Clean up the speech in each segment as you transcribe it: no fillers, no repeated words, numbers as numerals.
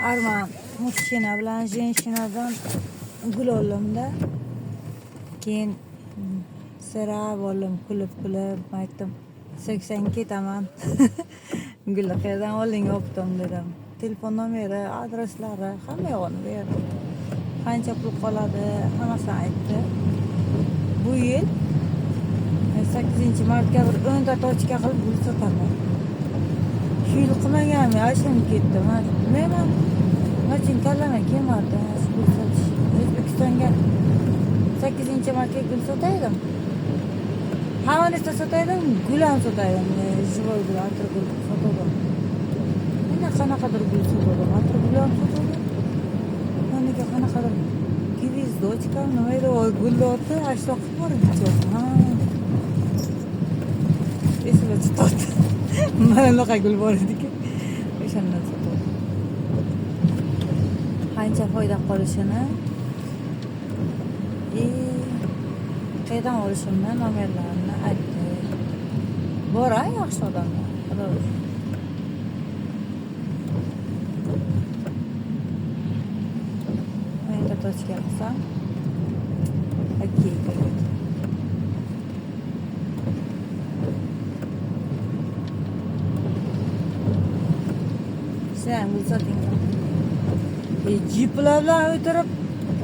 Arman мужчина bilan женщина dan gul oldimda. Keyin so'rab oldim, kulib kulib aytdim, so'ksang ketaman. Gulni qayerdan olding, optim dedim. Telefon nomeri, adreslari, hamma yo'g'ini berdi. Qancha pul qoladi, hammasini aytdi. Bu yil 8-martga bir 10 ta точка qilib gul sotaman. Shu yil qilmaganman, ashim ketdi. Man bilmayman. Nima uchun kallama kelmadi shu gul sotish. O'zbekistonga 8-martga gul sotaydim. Hamma narsa sotaydim, gul ham sotaydim. Живой gul, atirgul sotadi. Yana qanaqadir gul sotadi. Atirgul ham sotadi. Yoniga qanaqadir гвоздичка, nima edi, o gulni oti, ana shunaqa bor edi. Ha. Esimga chiqdi. Mana bunaqa gul bor ediki. O'shandan sotadi. Qancha foyda qolishini и qayerdan olishimni nomerlarini aytdi. Bor a yaxshi odamlar. Xudoga shukr. O'nta точка qilsam, okey пойдет. Sizlar ham gul sotinglar. Jiplar bilan o'tirib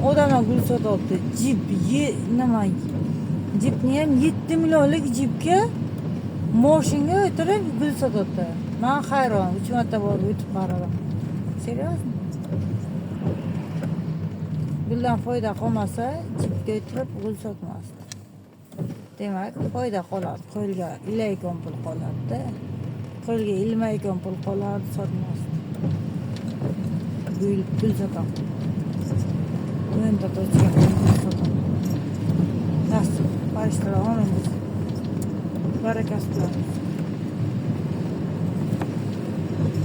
odamlar gul sotyapti. Jip nima? Jipni ham 7 millionlik jipga moshinga o'tirib gul sotyapti. Man hayron, 3 marta borib o'tib qaradim. Серьезно? Guldan foyda qolmasa, jipga o'tirib gul sotmasdi. Demak, foyda qoladi. Qo'lga ilaykan pul qoladi. Qo'lga ilmaykan pul qolardi, sotmasdi. Gul, gul sotaman. O'nta точка gul sotaman. Nasib, farishtalar omin bo'lsin. Barakasi bilan.